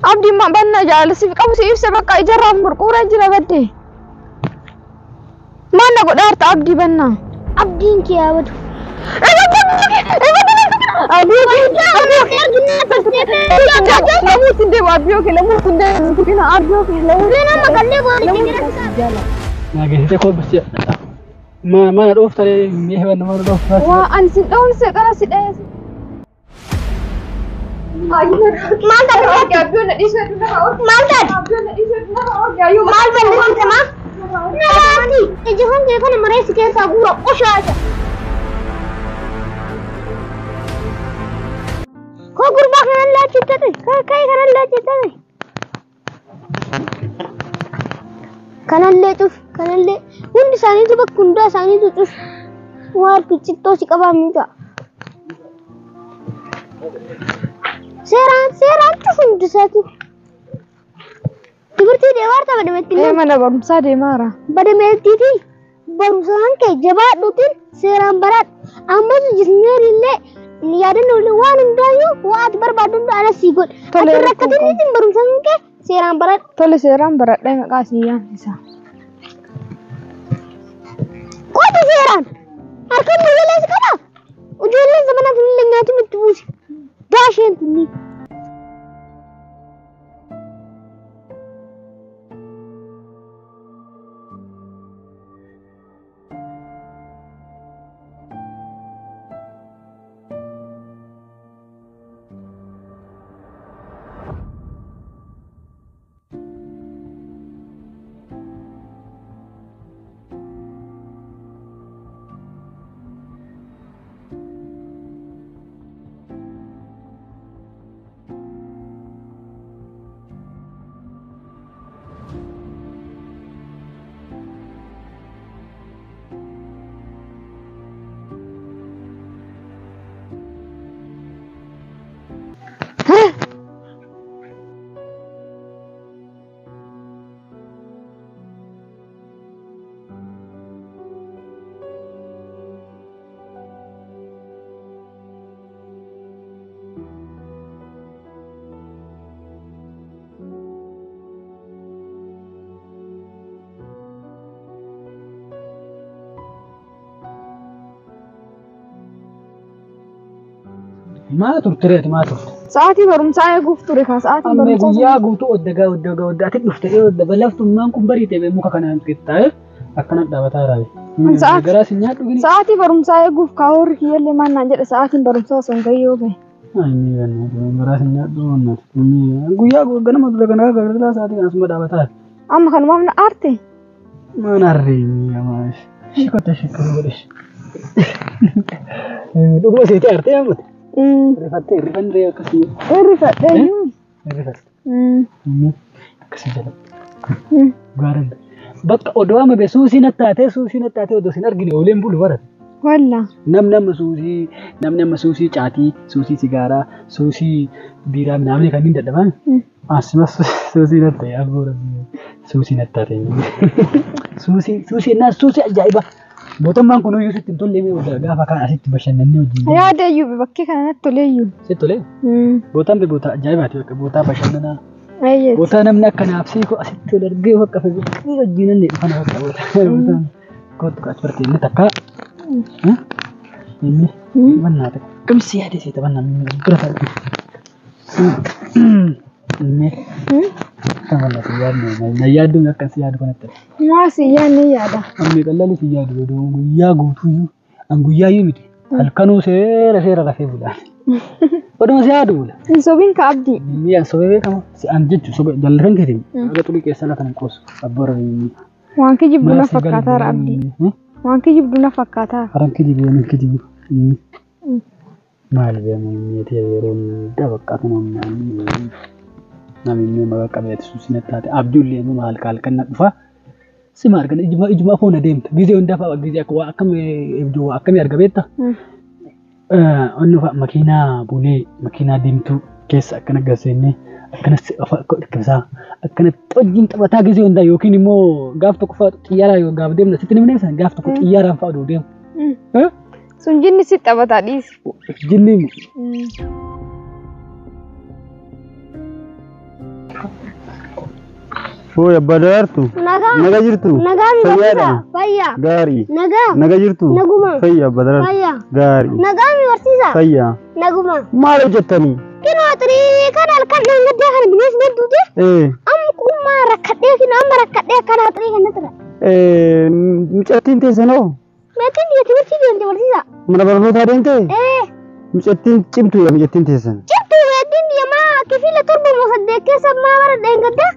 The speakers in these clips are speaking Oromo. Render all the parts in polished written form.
Abdii ma banna jaalala siif qabu si ibsa bakka ijarraaf gurguraa jira badde. Maal na godhaarta Abdii banna? Abdiin kee haa badu. Nageessite koo bisi. Mana dhooftalee mi'a heban nama dhooftaa. Waa ani si dhoomse qara si dhahee. Maal taate? Maal taate? Maal balleessite maa? Naati ija hongee kana maree si keessaa guura qoshaasha. Koo gurbaa kanan laachittate kai kanan laachittate. Kanallee cuf kanallee hundi isaaniitu bakka hundaa isaaniitu cuf waan xixiqqoo si qabaa miidha. Seeraan seeraan cuf hundi isaatu. Timirtii deemaa badameetti Ee mana barumsaa deemaara. Badameettiiti barumsaan kee jabaadhuutiin seeraan baradhu. Ammas jismeer illee yaadannoo illee waan hundaayyuu waan ati barbaaddu hunda anas sii godha. Tole, Ati rakkatiniitiin barumsaan kee seeraan baradhu. Tole seeraan baradhee maqaa sii yaamsisa. Qotu seeraan harkaan moyyalee si qaba. Ijoolleen zamana tunillee nyaatu itti buusi. Daasheen tunni. Maa turte maa turte? Sa'aatii barumsaa eeguuf ture kaa sa'aatiin Amma barumsaa. guyyaa guutuu oddagaa oddagaa oddaatti dhufte laftummaan kun bariite muka kanaan qixxaa'e akkana dhaabataa raabe. Garaa si nyaadhu gini. Sa'aatii barumsaa eeguuf kaa warri kiyyallee maal naan jedhe sa'aatiin barumsaa osoo hin gahin yoo bahe. Garaa si nyaadhu guyyaa ganama dura kana galgala sa'aatii kana asuma dhaabataa. Amma kanumaaf na aarte. Maan harree mi'aamaa shikotta shikotta godhesh. Dhuguma seetee aartee hammate. Rifattee rifannee akkasii. Rifadhee iyyuu. Rifatte. Akkasii jala. Gaariin. Bakka odoo amma be suusii nattaatee suusii nattaatee odoo sin argine ooleen bulu barate. Walla. Namni amma suusii namni amma suusii caatii suusii sigaaraa suusii biiraa minaamni kanneen dadhaban. Asumas suusii natta'e abboora suusii nattaatee. Suusii suusii innaa suusii ajaa'iba. Mootummaan kun iyyuu sitti hin tolle mee gaafa kaan asitti bashannannee wajjin. Yaada iyyuu bakkee kana natti tolee iyyuu. Sitti tolee? Bootaan boota ajaa'ibaati bakka bootaa bashannanaa. Eeyyee. Bootaa namni akka naafsii koo asitti ol argee bakka fedhu wajjin inni dhufan bakka bootaa. Kootu kaas bartee inni takka. Inni mannaa takka. Kamsi yaade seeta mannaa bira taa'e. Inni kan si yaadne na yaaddu akka si yaadu kanatti. Maa si yaadne yaada. Amma qallalli si yaadu odoo guyyaa guutuyyuu an guyyaa iyyuu miti halkanuu seera seera rafee bula. Oduma si yaadu bula. Hin sobiin ka Abdii. Inni an sobee beekama. Si an jechuun sobe jallan keetiin haga xurii keessa lafa hin qoosu abboora biyyi. Waan kijibdu na fakkaataara Abdii. Waan kijibdu na fakkaataara. Haran kijibu waan kijibu. Maal beekamu meetii yeroo hundaa bakka kana namni maqaa qabeetu suusii nattaate abjuullee immoo maal halkan na dhufa. Sima argana ijuma ijuma foon adeemta gizee hundaa fa'a gizee akka waa akkamii abjuu waa akkamii arga beekta. Onni fa'a makiinaa bulee makiinaa deemtuu keessa akkana gaseennee akkana dhiqibsaa akkana wajjin taphataa gizee hundaa yookiin immoo gaaf tokko fa'a xiyyaara yoo gaaf deemna sitti namni deemsan gaaf tokko xiyyaaraan fa'a oduu deemu. Sun jinni si taphataa dhiisi. Jinni immoo. Hoo abbaa Daraartuu. Nagaa. Nagaa jirtu? Nagaa mi Fayyaadha? barsiisaa? Fayyaa. Gaarii. Nagaa. Nagaa jirtu? Naguma. Fayyaa abbaa Daraartuu. Fayyaa. Gaarii. Nagaa mi barsiisaa? Fayyaa. Naguma. Maal hojjettanii? Kinoo xirii kan halkan dhangaddaa kana bineensi na duute. Amma kummaa rakkadhee kinoo amma rakkadhee akkana xirii kana tura. Mucattiin teessanoo? Meetiin biyya timirtii deemte barsiisaa. Mana barnootaa deemte? Ee. Mucattiin cimtuudha mucattiin teessan. Cimtuu meetiin biyya maa kifila 7 moo 8 keessa maa bara dhangaddaa.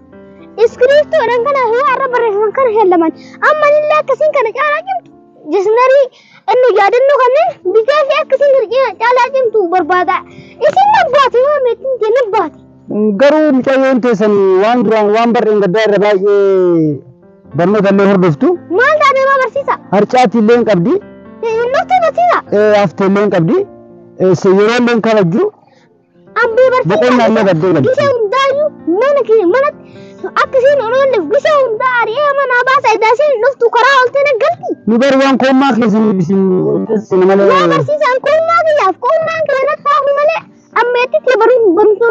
Iskiriiptoodhaan kana yoo har'a barreeffaman kana heellaman. Amma illee akkasiin kana caalaa cimtu. Jisnarii inni yaadannoo kanneen bitaa fi akkasiin kana caalaa cimtu barbaada. Isin nabbaate yoo meetiin tee nabbaate. Garuu mucayyoon teessan waan duraan waan barreen gaddaa irra baay'ee barnoota illee hordoftu. Maal taatee maa barsiisa? Harcaatti illee hin qabdi. Nufti barsiisa? Haftee illee hin qabdi. Yeroo illee hin kabajju. Ambee barsiisa. Boqonnaa illee gaddee qabdi. Gisee hundaayyuu mana keenya manatti akkasiin onoolleef gisee hundaa ari'ee manaa baasa idaasiin dhuftu karaa oltee naggalti. Nu bari waan koommaa keessan isin malee. Waa barsiisaan koommaa kiyyaaf koommaan kanatti taafu malee ammeetti tee barumsa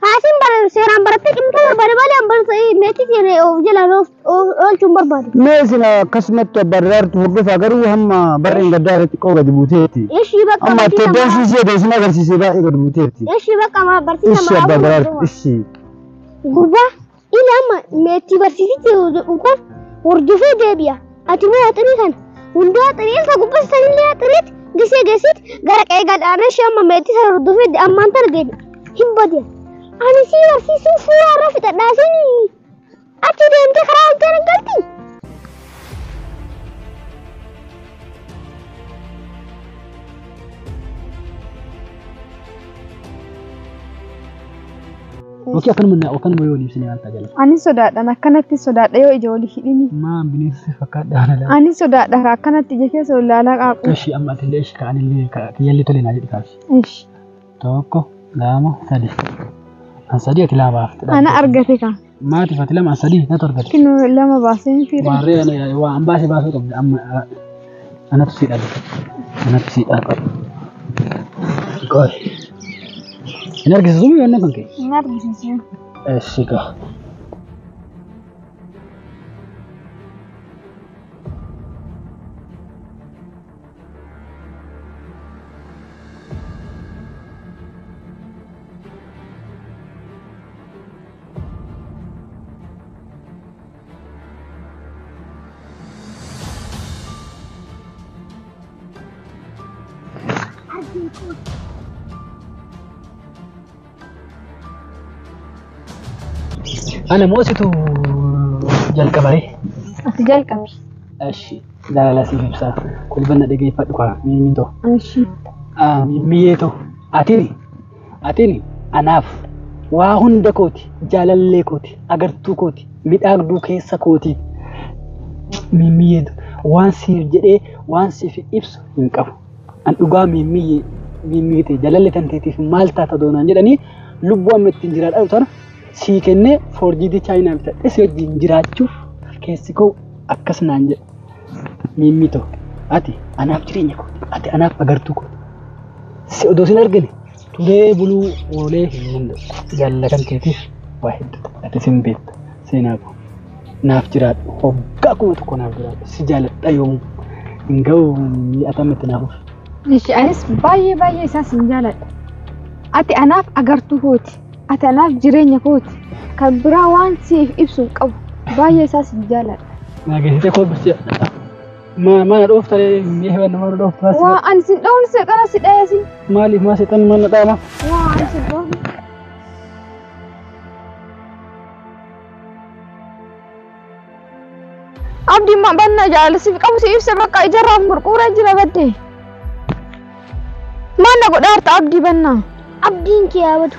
haasiin seeraan barattee cimtuu barbaade malee meetti tee of jalaan oolchuun barbaadu. Mee isin akkasumatti abbaa Daraartuu hordofaa garuu hamma barreen gaddaa irratti xiqqoo gadi buuteetti. Ishii bakka Amma barsiisa attendaansii ishee isin agarsiisee baay'ee gadi buuteetti. Ishii bakka maa barsiisa Ishii abbaa Daraartuu ishii. Gurbaa ila amma meetti barsiisitti kun hordofee deebi'a. Ati moo xirii kana hundaa xirii isa gubbisiisanillee xiriitti gisee geessitti gara qe'ee gadhaana ishee amma meetti sana hordofee ammaan tana deebi'a. Hin badi'a. Ani sii barsiisuu fuula irra fixadhaa isin achi deemtee karaa oltee galti. Okei akkanuma yoo ibsine maal ta'a jala. Ani sodaadhaan akkanatti sodaadha yoo ija olii hidhini. Maan bineensi fakkaadha ana laala. Ani sodaadha akkanatti ija keessa ol ilaalaa qaaqu. Ishi amma atillee ishi ka'anillee kiyyallee tole naa jedhi kaasi. Ishi. 1 2 3. An 3 ati 2 baafte. Ana argate kan. Maatiif ati 2 an 3 natu argate. Kinoo 2 baasee fiire. Waarree waan baasee baasuu qabda amma anatu si dhabe. Anatu si dhabe. Qoy. Hin argisiisu yoo inni kan kee? Hin argisiisu. Eessi gaa. Ana moositu jalqabare. Ati jalqabi. Eshi jaalala siif ibsaa. Kolbanna dhageeffadhu kaa miimmiin ta'u. Eshi. Miimmiyee ta'u. Atini anaaf waa hunda kooti jaalallee kooti agartuu kooti midhaagduu keessa kooti. Miimmiyee waan siif jedhee waan siif ibsu hin qabu. An dhugaa miimmiyyee miimmiyee ta'e jaalallee tan teetiif maal taata doonaan jedhanii lubbuu amma ittiin jiraadhaa sana sii kennee foorjiidii chaayinaa bitadhee si wajjin jiraachuuf keessi koo akkas naan jedha. Miimmii ta'u ati anaaf jireenya kooti ati anaaf agartuu kooti. Si odoo sin argine turee buluu oolee hin danda'u. Jaalala kan keetiif waa hedduu ati sin beekta seenaa koo. Naaf jiraadhu hoggaa 1000 naaf jiraadhu si jaaladha yoomuu hin ga'u mi'atama itti naaf ofi. Ishi anis baay'ee baay'ee isaa sin jaaladha. Ati anaaf agartuu kooti. Ati anaaf jireenya kooti. Kan biraa waan siif ibsu hin qabu. Baay'ee isaa sin jaaladha. Naa geessitee koo barsiisa. Mana dhooftee mi'a nama dhooftaa. Waa ani sin dhoofne seexana si dha'ee sin. Maaliif maa seexanni mana dhaama? Waa ani sin dhoofne. Abdiin banna jaalala siif qabu si ibsa bakka ijarraaf murquuree jira badde. Maal na godhaarta abdii banna? Abdiin kee yaabatu.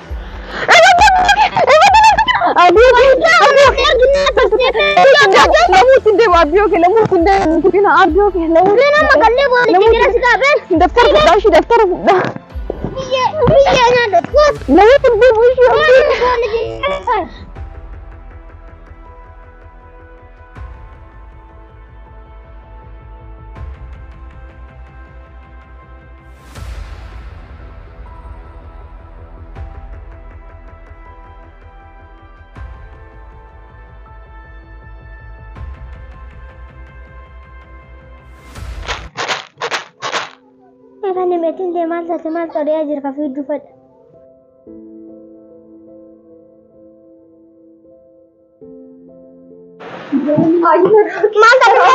Kana meetiin tee maal taate maal xariyaa jira ka fiidduu fedha. Maal taate?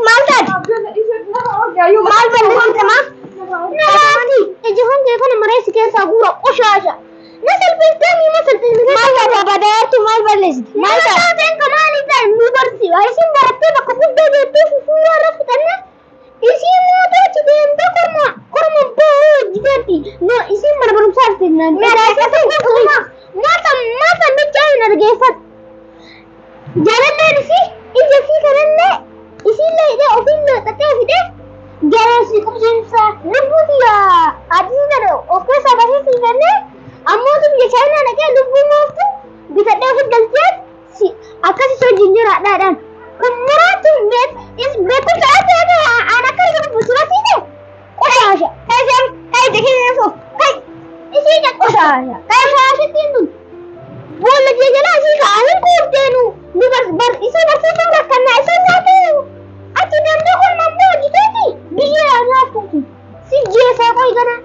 Maal taate? Maal balleessite maa? Namaati ija hongee kana maree si keessaa guura qoshaasha. Na salphistee miima salphistee. Maal taate badaartu maal balleessite? Maal taate? Kan maali ta'e nu barsi. Isin barattee bakka guddaa geettee fufuura irra fixanna. Isiin mootuu achi deemtee korma korma bahuu hojjeteetti. No isiin mana barumsaa dhufte naan. Maata maata michaa hin argeeffatu. Jaalalleen isii ija isii kanallee isiillee hidhee ofiillee xaxee fidee garee si qubsiisa lubbuu tiyya adii kana of keessaa baasee sii kennee ammootu biyya chaayinaa dhaqee lubbuu mooftu bitadhee ofi galchee si akkasii hojiin jiraadhaadhaan. Kun muraatu beekumsa ati ati aan akka isa busura siite qoshaasha. Kai kai jikin so kai isii ka qoshaasha. Kai shaashittiin tun boolla jee jalaa isii ka'anii kuurteenu nu bar bar isii barsiisuun rakkannaa isii nyaatu. Achi deemtee korma immoo hojjeteeti biyya nyaattuuti. Si jeesaa qoy gana.